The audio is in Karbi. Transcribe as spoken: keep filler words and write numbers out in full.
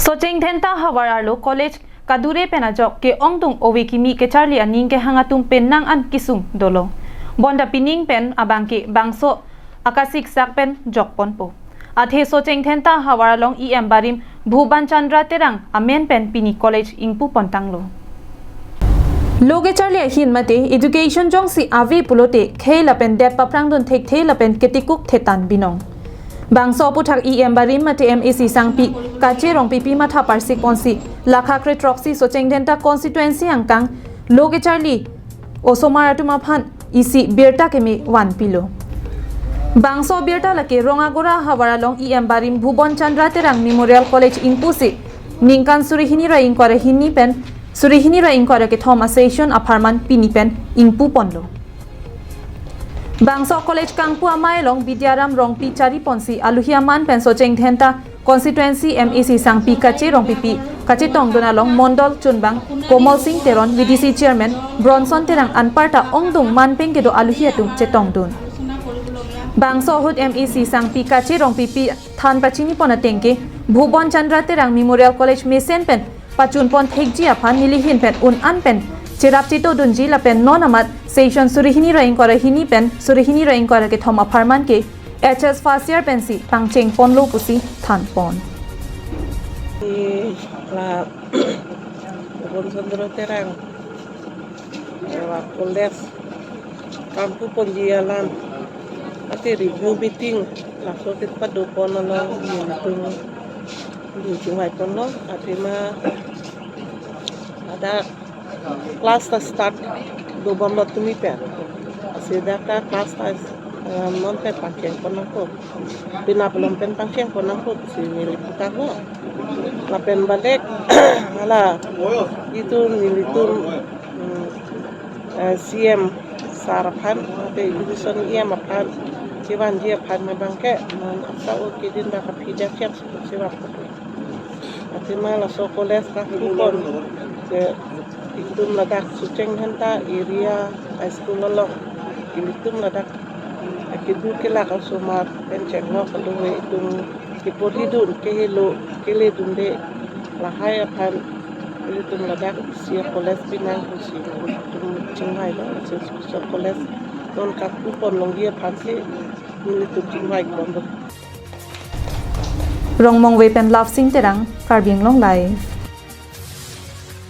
Socheng Dhenta havar arlo college kadure pen ajok ke-ongdung ove kimi kecharli aning kehang atum pen nang an kesung dolo. Bonta pining pen abang ke bangso akasiksak pen jokponpo. Athe Socheng Dhenta havar along E M barim Bhuban Chandra Terang amen pen pini college ingpu pontanglo. Lo kecharli ahin mate education jongsi ave pulote khei lapen det paprangdun thekthe lapen ketikuk thetan binong. Bangso aputhak E M barim mate M A C sangpi Kache Rongpipi matha parsik ponsi lakha kretroksi Socheng Dhenta constituency angkang lo kecharli osomar atum aphan isi birta keme vanpilo. Bangso birta lake Rongagora havar along E M barim Bhuban Chandra Terang Memorial College ingpusi ningkan suri hini ra ingkoi ra hini pen suri hini ra ingkoi ra kethom a-session apharman pini pen ingpu ponlo. Bangso college kangpu amei along Bidyaram Rongpi chari ponsi aluhi aman pen Socheng Dhenta constituency M A C sangpi Kache Rongpipi kachetongdun along mondol chunbang Komol Sing Teron, V D C chairman Bronson Terang anparta ongdung manpeng kedo aluhi atum chetongdun. Bangso ahut M A C sangpi Kache Rongpipi than pachini pon ateng ke Bhuban Chandra Terang Memorial College mesen pen pachun pon thekji aphan nelihin pen un an pen cherap chetodunji lapen non amat session suri hini ra ingkoi ra hini pen suri hini ra ingkoi ra kethom apharman ke H S first year pensi pangcheng ponlo pusi than pon. Isi la Bhuban Chandra Terang havar college kangpu ponji alam ate review meeting laso kepado pon along nelitum chingvai ponlo, athema ada class ta start dobomlo tumi pen. Lasi dak ta class ta, eh, non pen pangcheng pon nangkok. Penap along pen pangcheng pon nangkok pusi neli puthot lo. Lapen balik hala itum nelitum, hmm, eh, C M sir aphan, mate education E M aphan chevanji aphan abang ke non asa o kedin dak aphi dak chek chevan. Athema laso college kangpu pon ke itum ladak Socheng Dhenta area high school along ilitum ladak kedo kelak osomar pen chenglok kado itum keporhidun kehelo keledunde lahai aphan ilitum ladak isi college pinang pusi itum chingvailo. Laso college non kangpu pon longji aphansi nelitum chingvai ponlo. Rongmongve pen Love Sing Terang, Karbi Anglong Live.